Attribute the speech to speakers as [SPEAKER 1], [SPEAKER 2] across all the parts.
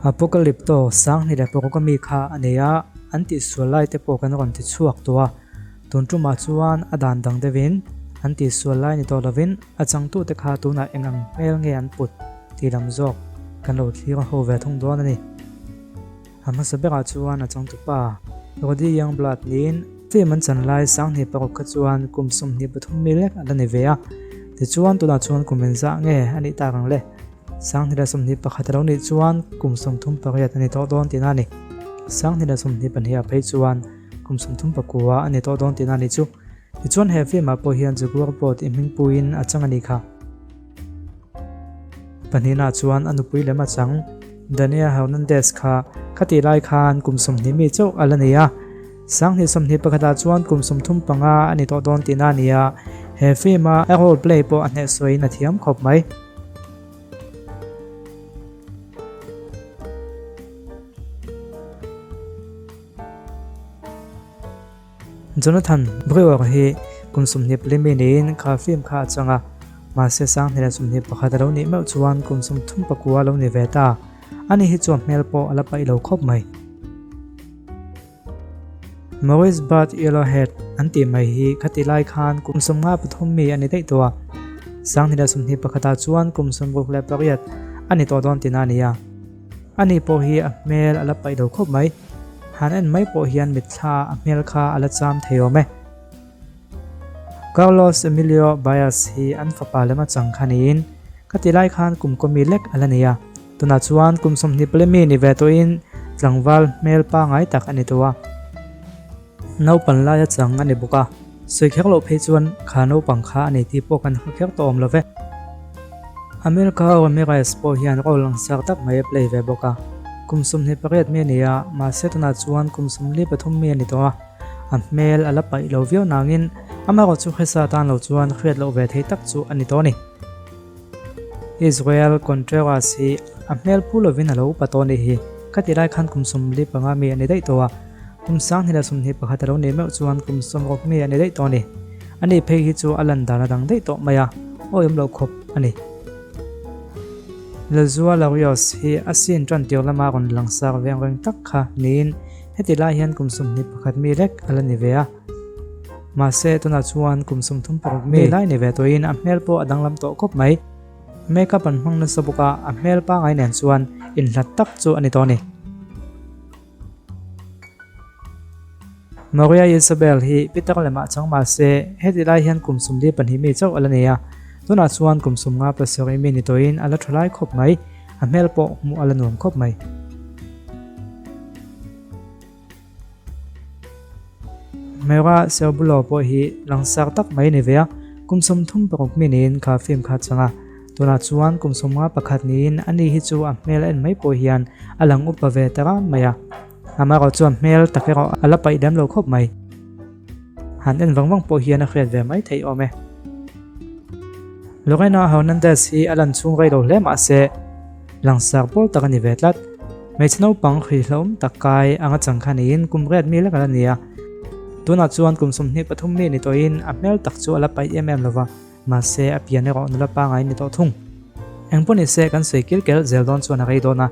[SPEAKER 1] Apocalypto Sanghni leh paruk ami kha a nei a, an tihsual lai te pawh kan rawn ti chhuak tawh a. Tun tumah chuan a dan dang deuhin an tihsual lai ni tawh lovin a changtute kha tunah eng ang hmel nge an put tih lam zawk kan lo thlir ho ve thung dawn a ni. A hmasa berah chuan a changtupa Roddy Youngblood niin film an chan lai 2006 kha chuan kum 23 mi lek a la ni ve a, tichuan tunah chuan kum engzah nge a nih tak ang le? 2021 a lo nih chuan kum 38 a ni tawh dawn tihna a ni. 2022 ah phei chuan kum 39 a ni tawh dawn tihna a nih chu. Tichuan he film ah pawh hian Jaguar Boat i hmingpuiin a chang a nih kha. Pahnihna chuan a nupui lem a chang Dania Hernandez kha khatih lai khan kum 20 mi chauh a la nei a. 2021 ah chuan kum 35 a ni tawh dawn tihna a ni a, he film a a role play pawh a hnehsawiin a thiam khawp mai. Jonathan Brewer hi kum 24 mi niin kha film kha a chang a, mahse 2021 a lo nih meuh chuan kum 39 a lo ni ve ta. Ani hi chuan hmel pawh a la paih lo khawp mai. Maurice Bud Yellowhead an tih mai hi khati lai khan kum 53 mi a ni daih tawh a, 2021 ah chuan kum 68 a ni tawh dawn tihna a ni a. Ani pawh hi a hmel a la paih lo khawp mai. Han en mai pawh hian mitthla a hmel kha a la cham thei awm e. Carlos Emilio Baez hi an fapa lem a chang kha niin ka ti lai khan kum kawmi lek a la nei a. Tunah chuan kum 24 mi ni ve tawhin tlangval hmel pangai tak a ni tawh a. Naupan laia chang a ni bawk a, sawi kher loh phei chuan kha naupang kha a nei tih pawh kan hre kher tawh awm lo ve. Amilcar Ramirez pawh hian role langsar tak mai a play ve bawk a, kum 28 mi a ni a, mahse tunah chuan kum 43 mi a ni tawh a, a hmel a la paih lo viau nangin amaherawhchu hresa tan lo chuan hriat loh ve thei tak chu a ni tawh a ni. Israel Contreras hi a hmel phu lovin a lo upa tawh a nih hi. Ka tih lai khan kum 45 mi a ni daih tawh a, kum 2021 a lo nih meuh chuan kum 60 mi a ni daih tawh a ni. Ani phei hi chu a lan dan a dang daih tawh mai a, awihawm loh khawp a ni. Lalzuala Rios hi a scene tan tir lama rawn langsar veng reng tak kha niin heti lai hian kum 21 mi lek a la ni ve a. Mahse, tunah chuan kum 36 mi lai ni ve tawhin a hmel pawh a danglam tawh khawp mai. Makeup an hmang nasa bawk a, a hmel pangai nen chuan inhlat tak chu a ni tawh a ni. Maria Isabel hi Peter lemah chang mahse, heti lai hian kum 42 mi chauh a la nei a. Tunah chuan kum 57 mi ni tawhin a la tha lai khawp mai, a hmel pawh hmuh a la nuam khawp mai. Mera Serbulo pawh hi langsar tak mai a ni ve a, kum 36 mi niin kha film kha a chang a, tunah chuan kum 51 niin ani hi chu a hmel a en mai pawh hian a lang upa ve ta ran mai a, amaherawh chuan hmel tak erawh a la paih lem lo khawp mai. Han en vang vang pawh hian a hriat ve mai theih awm e. Lorena Hernandez hi a lan chhung rei lo hle mahse langsar pawl tak a ni ve tlat. Hmeichhe naupang hrihlawm tak kai anga chang kha niin kum riat mi lek a la ni a. Tunah chuan kum 23 mi ni tawhin a hmel tak chu a la paih em em lova, mahse a pian erawh nula pangai ni tawh thung. Engpawh nise kan sawi kil kel zel dawn chuan a rei dawn a,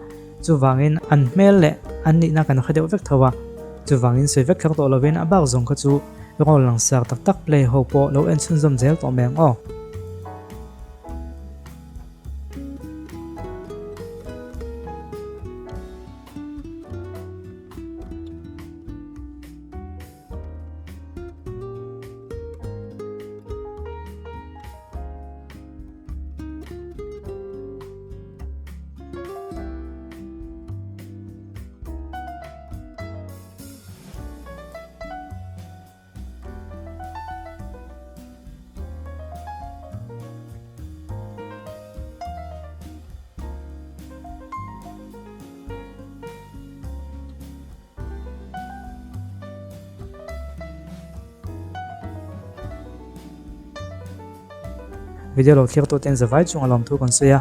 [SPEAKER 1] chuvangin an hmel leh an nihna kan hre deuh vek tho a, chuvangin sawi vek kher tawh lovin a bak zawng kha chu role langsar tak tak play ho pawh lo en chhunzawm zel tawh mai ang aw. Video lo thlir tute in zavai chung a lawmthu kan sawi a,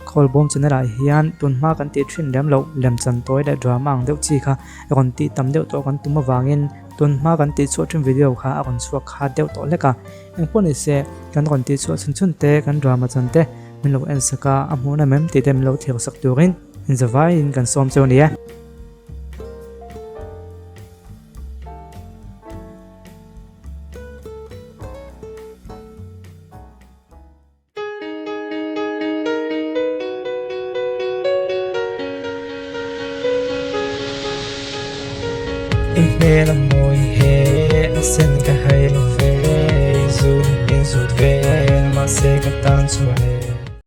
[SPEAKER 1] Khawlbawm channel ah hian tun hma kan tih thin lem loh lemchan tawi leh drama ang deuh chi kha rawn tih tam deuh tawh kan tum avangin tun hma kan tih chhuah thin video kha a rawn chhuak kha deuh tawh hlek a, engpawh ni se kan rawn tih chhuah chhun chhun te kan drama chan te min lo en sak a, a hmuh na mem tih te min lo thlir sak turin. Inzavaiin kan sawm cheu a ni e.
[SPEAKER 2] I hmel a mawi he a sen ka hai lo ve, i zun in zut vel mahse ka tan chuan e.